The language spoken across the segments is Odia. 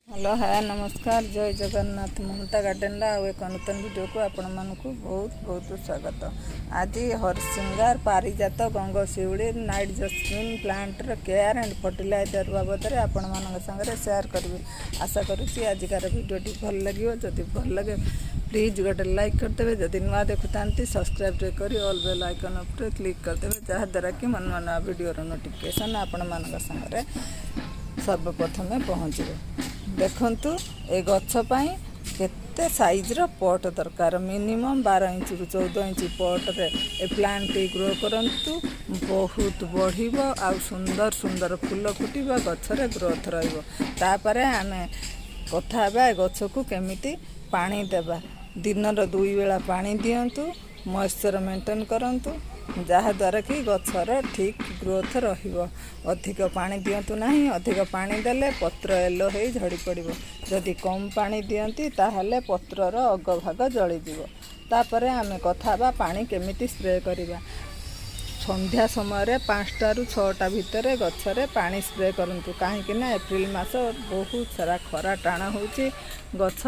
ହ୍ୟାଲୋ, ହାଏ, ନମସ୍କାର, ଜୟ ଜଗନ୍ନାଥ। ମମତା ଗାର୍ଡ଼େନର ଆଉ ଏକ ନୂତନ ଭିଡ଼ିଓକୁ ଆପଣମାନଙ୍କୁ ବହୁତ ବହୁତ ସ୍ୱାଗତ। ଆଜି ହରସିଙ୍ଗାର, ପାରିଜାତ, ଗଙ୍ଗଶିଉଳି, ନାଇଟ୍ ଜସ୍ମିନ୍ ପ୍ଲାଣ୍ଟର କେୟାର ଆଣ୍ଡ ଫର୍ଟିଲାଇଜର ବାବଦରେ ଆପଣମାନଙ୍କ ସାଙ୍ଗରେ ସେୟାର କରିବି। ଆଶା କରୁଛି ଆଜିକାର ଭିଡ଼ିଓଟି ଭଲ ଲାଗିବ। ଯଦି ଭଲ ଲାଗେ, ପ୍ଲିଜ୍ ଗୋଟେ ଲାଇକ୍ କରିଦେବେ। ଯଦି ନୂଆ ଦେଖୁଥାନ୍ତି, ସବସ୍କ୍ରାଇବ୍ ଟିକେ କରି ଅଲ୍ ବେଲ୍ ଆଇକନ୍ ଉପରେ କ୍ଲିକ୍ କରିଦେବେ, ଯାହାଦ୍ୱାରା କି ମୋ ନୂଆ ନୂଆ ଭିଡ଼ିଓର ନୋଟିଫିକେସନ୍ ଆପଣମାନଙ୍କ ସାଙ୍ଗରେ ସର୍ବପ୍ରଥମେ ପହଞ୍ଚିବ। ଦେଖନ୍ତୁ, ଏ ଗଛ ପାଇଁ କେତେ ସାଇଜ୍ର ପଟ୍ ଦରକାର। ମିନିମମ୍ 12 ଇଞ୍ଚରୁ 14 ଇଞ୍ଚ ପଟ୍ରେ ଏ ପ୍ଲାଣ୍ଟଟି ଗ୍ରୋ କରନ୍ତୁ। ବହୁତ ବଢ଼ିବ ଆଉ ସୁନ୍ଦର ସୁନ୍ଦର ଫୁଲ ଫୁଟିବ, ଗଛରେ ଗ୍ରୋଥ୍ ରହିବ। ତାପରେ ଆମେ କଥା ହେବା ଏ ଗଛକୁ କେମିତି ପାଣି ଦେବା। ଦିନର ଦୁଇ ବେଳା ପାଣି ଦିଅନ୍ତୁ, ମଏଶ୍ଚର ମେଣ୍ଟେନ୍ କରନ୍ତୁ, ଯାହାଦ୍ୱାରା କି ଗଛର ଠିକ୍ ଗ୍ରୋଥ୍ ରହିବ। ଅଧିକ ପାଣି ଦିଅନ୍ତୁ ନାହିଁ। ଅଧିକ ପାଣି ଦେଲେ ପତ୍ର ୟେଲୋ ହେଇ ଝଡ଼ି ପଡ଼ିବ। ଯଦି କମ୍ ପାଣି ଦିଅନ୍ତି, ତାହେଲେ ପତ୍ରର ଅଗଭାଗ ଜଳିଯିବ। ତାପରେ ଆମେ କଥା ହେବା ପାଣି କେମିତି ସ୍ପ୍ରେ କରିବା। ସନ୍ଧ୍ୟା ସମୟରେ 5ଟାରୁ 6ଟା ଭିତରେ ଗଛରେ ପାଣି ସ୍ପ୍ରେ କରନ୍ତୁ, କାହିଁକି ନା ଏପ୍ରିଲ ମାସ ବହୁତ ସାରା ଖରା ଟାଣ ହେଉଛି, ଗଛ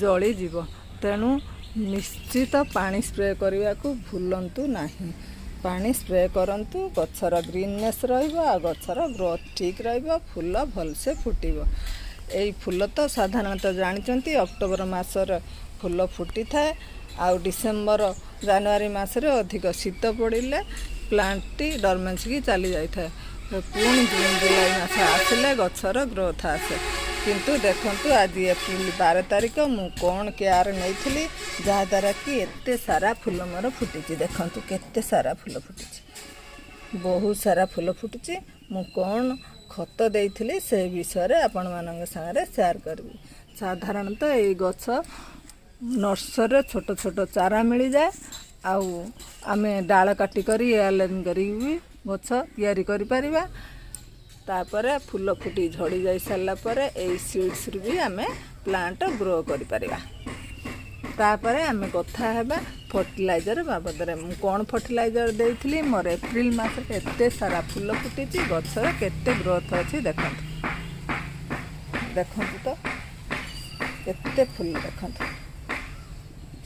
ଜଳିଯିବ। ତେଣୁ ନିଶ୍ଚିତ ପାଣି ସ୍ପ୍ରେ କରିବାକୁ ଭୁଲନ୍ତୁ ନାହିଁ। ପାଣି ସ୍ପ୍ରେ କରନ୍ତୁ, ଗଛର ଗ୍ରୀନନେସ୍ ରହିବ ଆଉ ଗଛର ଗ୍ରୋଥ୍ ଠିକ୍ ରହିବ, ଫୁଲ ଭଲସେ ଫୁଟିବ। ଏଇ ଫୁଲ ତ ସାଧାରଣତଃ ଜାଣିଛନ୍ତି, ଅକ୍ଟୋବର ମାସରେ ଫୁଲ ଫୁଟିଥାଏ ଆଉ ଡିସେମ୍ବର ଜାନୁଆରୀ ମାସରେ ଅଧିକ ଶୀତ ପଡ଼ିଲେ ପ୍ଲାଣ୍ଟଟି ଡରମେନ୍ସିକି ଚାଲି ଯାଇଥାଏ। ପୁଣି ଜୁନ୍ ଜୁଲାଇ ମାସ ଆସିଲେ ଗଛର ଗ୍ରୋଥ୍ ଆସେ। କିନ୍ତୁ ଦେଖନ୍ତୁ, ଆଜି ଏପ୍ରିଲ 12 ତାରିଖ, ମୁଁ କ'ଣ କେୟାର ନେଇଥିଲି, ଯାହାଦ୍ୱାରା କି ଏତେ ସାରା ଫୁଲ ମୋର ଫୁଟିଛି। ଦେଖନ୍ତୁ, କେତେ ସାରା ଫୁଲ ଫୁଟିଛି, ବହୁତ ସାରା ଫୁଲ ଫୁଟୁଛି। ମୁଁ କ'ଣ ଖତ ଦେଇଥିଲି, ସେ ବିଷୟରେ ଆପଣମାନଙ୍କ ସାଙ୍ଗରେ ସେୟାର କରିବି। ସାଧାରଣତଃ ଏଇ ଗଛ ନର୍ସରୀରେ ଛୋଟ ଛୋଟ ଚାରା ମିଳିଯାଏ ଆଉ ଆମେ ଡାଳ କାଟି କରି ଏୟାରଲାଇନ୍ କରିକି ବି ଗଛ ତିଆରି କରିପାରିବା। ତାପରେ ଫୁଲ ଫୁଟି ଝଡ଼ି ଯାଇ ସାରିଲା ପରେ ଏଇ ସିଡ଼୍ସରୁ ବି ଆମେ ପ୍ଲାଣ୍ଟ ଗ୍ରୋ କରିପାରିବା। ତାପରେ ଆମେ କଥା ହେବା ଫର୍ଟିଲାଇଜର ବାବଦରେ। ମୁଁ କ'ଣ ଫର୍ଟିଲାଇଜର ଦେଇଥିଲି, ମୋର ଏପ୍ରିଲ ମାସରେ ଏତେ ସାରା ଫୁଲ ଫୁଟିଛି, ଗଛର କେତେ ଗ୍ରୋଥ୍ ଅଛି ଦେଖନ୍ତୁ। ଦେଖନ୍ତୁ ତ, କେତେ ଫୁଲ ଦେଖନ୍ତୁ।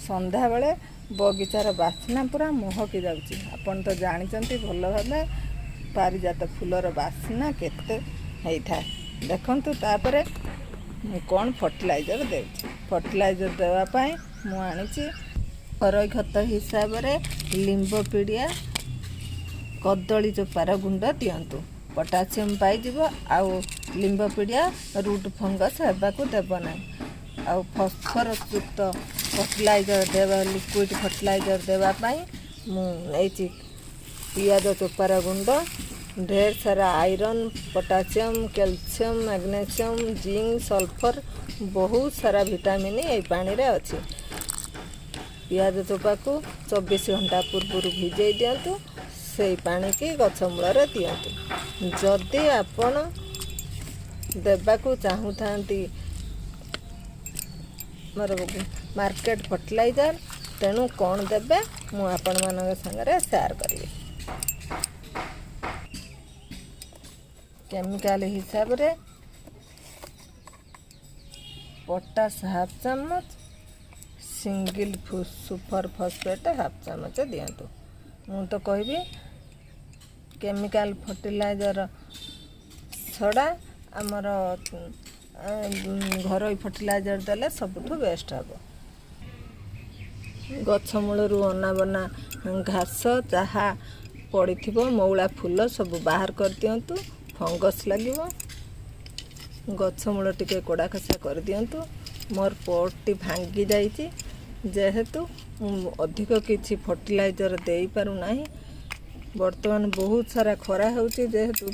ସନ୍ଧ୍ୟାବେଳେ ବଗିଚାର ବାସ୍ନା ପୁରା ମହକି ଯାଉଛି। ଆପଣ ତ ଜାଣିଛନ୍ତି ଭଲ ଭାବେ ପାରିଜାତ ଫୁଲର ବାସ୍ନା କେତେ ହେଇଥାଏ। ଦେଖନ୍ତୁ, ତାପରେ ମୁଁ କ'ଣ ଫର୍ଟିଲାଇଜର ଦେଉଛି। ଫର୍ଟିଲାଇଜର ଦେବା ପାଇଁ ମୁଁ ଆଣିଛି ଘରୋଇ ଖତ ହିସାବରେ ଲିମ୍ବ ପିଡ଼ିଆ, କଦଳୀ ଚୋପାର ଗୁଣ୍ଡ ଦିଅନ୍ତୁ। ପଟାସିୟମ୍ ପାଇଯିବ ଆଉ ଲିମ୍ବ ପିଡ଼ିଆ ରୁଟ୍ ଫଙ୍ଗସ୍ ହେବାକୁ ଦେବ ନାହିଁ। ଆଉ ଫସ୍ଫରସ୍ ଯୁକ୍ତ ଫର୍ଟିଲାଇଜର ଦେବା, ଲିକ୍ୱିଡ଼ ଫର୍ଟିଲାଇଜର ଦେବା ପାଇଁ ମୁଁ ନେଇଛି ପିଆଜ ଚୋପାର ଗୁଣ୍ଡ। ଢେର ସାରା iron, potassium, calcium, magnesium, zinc, sulphur, ବହୁତ ସାରା ଭିଟାମିନ୍ ଏଇ ପାଣିରେ ଅଛି। ପିଆଜ ଚୋପାକୁ 24 ଘଣ୍ଟା ପୂର୍ବରୁ ଭିଜେଇ ଦିଅନ୍ତୁ, ସେଇ ପାଣିକି ଗଛ ମୂଳରେ ଦିଅନ୍ତୁ। ଯଦି ଆପଣ ଦେବାକୁ ଚାହୁଁଥାନ୍ତି ମୋର ମାର୍କେଟ ଫର୍ଟିଲାଇଜର, ତେଣୁ କ'ଣ ଦେବେ ମୁଁ ଆପଣମାନଙ୍କ ସାଙ୍ଗରେ ସେୟାର କରିବି। କେମିକାଲ ହିସାବରେ ପଟାସ ହାଫ୍ ଚାମଚ, ସିଙ୍ଗିଲ୍ ସୁପର ଫସ୍ଫେଟ୍ ହାଫ୍ ଚାମଚ ଦିଅନ୍ତୁ। ମୁଁ ତ କହିବି, କେମିକାଲ ଫର୍ଟିଲାଇଜର ଛଡ଼ା ଆମର ଘରୋଇ ଫର୍ଟିଲାଇଜର ଦେଲେ ସବୁଠୁ ବେଷ୍ଟ ହେବ। ଗଛ ମୂଳରୁ ଅନାବନା ଘାସ ଯାହା ପଡ଼ିଥିବ, ମଉଳା ଫୁଲ ସବୁ ବାହାର କରିଦିଅନ୍ତୁ, ଫଙ୍ଗସ୍ ଲାଗିବ। ଗଛ ମୂଳ ଟିକେ କୋଡ଼ା ଖସା କରିଦିଅନ୍ତୁ। ମୋର ପଟ୍ଟି ଭାଙ୍ଗି ଯାଇଛି, ଯେହେତୁ ମୁଁ ଅଧିକ କିଛି ଫର୍ଟିଲାଇଜର ଦେଇପାରୁନାହିଁ। ବର୍ତ୍ତମାନ ବହୁତ ସାରା ଖରା ହେଉଛି, ଯେହେତୁ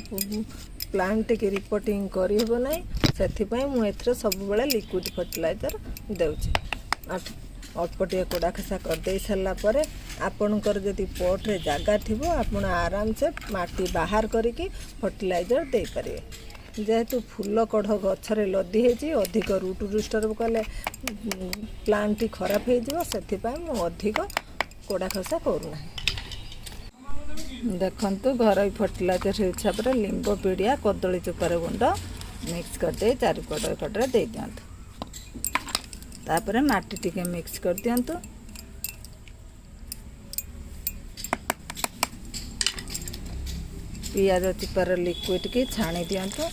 ପ୍ଲାଣ୍ଟ ଟିକେ ରିପୋଟିଂ କରିହେବ ନାହିଁ, ସେଥିପାଇଁ ମୁଁ ଏଥିରେ ସବୁବେଳେ ଲିକ୍ୱିଡ଼ ଫର୍ଟିଲାଇଜର ଦେଉଛି। ଅଳ୍ପ ଟିକେ କୋଡ଼ା ଖସା କରିଦେଇ ସାରିଲା ପରେ ଆପଣଙ୍କର ଯଦି ପଟ୍ରେ ଜାଗା ଥିବ, ଆପଣ ଆରାମସେ ମାଟି ବାହାର କରିକି ଫର୍ଟିଲାଇଜର ଦେଇପାରିବେ। ଯେହେତୁ ଫୁଲ କଢ଼ ଗଛରେ ଲଦି ହେଇଛି, ଅଧିକ ରୁଟ୍ ଡିଷ୍ଟର୍ବ କଲେ ପ୍ଲାଣ୍ଟଟି ଖରାପ ହେଇଯିବ, ସେଥିପାଇଁ ମୁଁ ଅଧିକ କୋଡ଼ା ଖସା କରୁନାହିଁ। ଦେଖନ୍ତୁ, ଘରୋଇ ଫର୍ଟିଲାଇଜର ହିସାବରେ ଲିମ୍ବ ପିଡ଼ିଆ, କଦଳୀ ଚୋପାର ଗୁଣ୍ଡ ମିକ୍ସ କରିଦେଇ ଚାରିପଟ କଡ଼ରେ ଦେଇଦିଅନ୍ତୁ। ତାପରେ ମାଟି ଟିକେ ମିକ୍ସ କରିଦିଅନ୍ତୁ। ପିଆଜ ଚୋପାର ଲିକ୍ୱିଡ଼କି ଛାଣି ଦିଅନ୍ତୁ।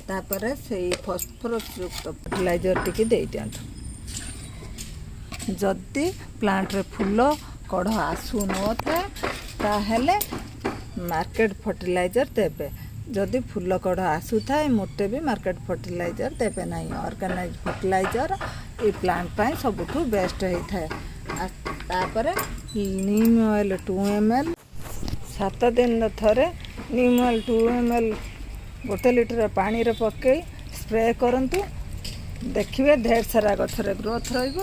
ତାପରେ ସେଇ ଫସ୍ଫରସ୍ ଯୁକ୍ତ ଫର୍ଟିଲାଇଜର୍ ଟିକେ ଦେଇଦିଅନ୍ତୁ। ଯଦି ପ୍ଲାଣ୍ଟରେ ଫୁଲ କଢ଼ ଆସୁନଥାଏ, ତାହେଲେ ମାର୍କେଟ ଫର୍ଟିଲାଇଜର୍ ଦେବେ। ଯଦି ଫୁଲ କଢ଼ ଆସୁଥାଏ, ମୋଟେ ବି ମାର୍କେଟ ଫର୍ଟିଲାଇଜର୍ ଦେବେ ନାହିଁ। ଅର୍ଗାନାଇଜ୍ ଫର୍ଟିଲାଇଜର୍ ଏଇ ପ୍ଲାଣ୍ଟ ପାଇଁ ସବୁଠୁ ବେଷ୍ଟ ହେଇଥାଏ। ତାପରେ ନିମ୍ ଅଏଲ୍ 2 ml, 7 ଦିନର ଥରେ ନିମ୍ ଅଏଲ୍ 2 ml 1 litre ପାଣିରେ ପକାଇ ସ୍ପ୍ରେ କରନ୍ତୁ। ଦେଖିବେ, ଢେର ସାରା ଗଛରେ ଗ୍ରୋଥ୍ ରହିବ,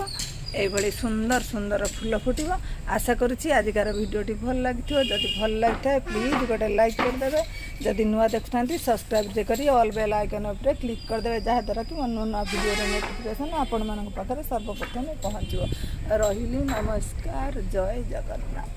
ଏଇଭଳି ସୁନ୍ଦର ସୁନ୍ଦର ଫୁଲ ଫୁଟିବ। ଆଶା କରୁଛି ଆଜିକାର ଭିଡ଼ିଓଟି ଭଲ ଲାଗିଥିବ। ଯଦି ଭଲ ଲାଗିଥାଏ, ପ୍ଲିଜ୍ ଗୋଟେ ଲାଇକ୍ କରିଦେବେ। ଯଦି ନୂଆ ଦେଖୁଥାନ୍ତି, ସବସ୍କ୍ରାଇବ୍ କରି ଅଲ୍ ବେଲ୍ ଆଇକନ୍ ଉପରେ କ୍ଲିକ୍ କରିଦେବେ, ଯାହାଦ୍ୱାରା କି ମୋ ନୂଆ ନୂଆ ଭିଡ଼ିଓର ନୋଟିଫିକେସନ୍ ଆପଣମାନଙ୍କ ପାଖରେ ସର୍ବପ୍ରଥମେ ପହଞ୍ଚିବ। ରହିଲି, ନମସ୍କାର, ଜୟ ଜଗନ୍ନାଥ।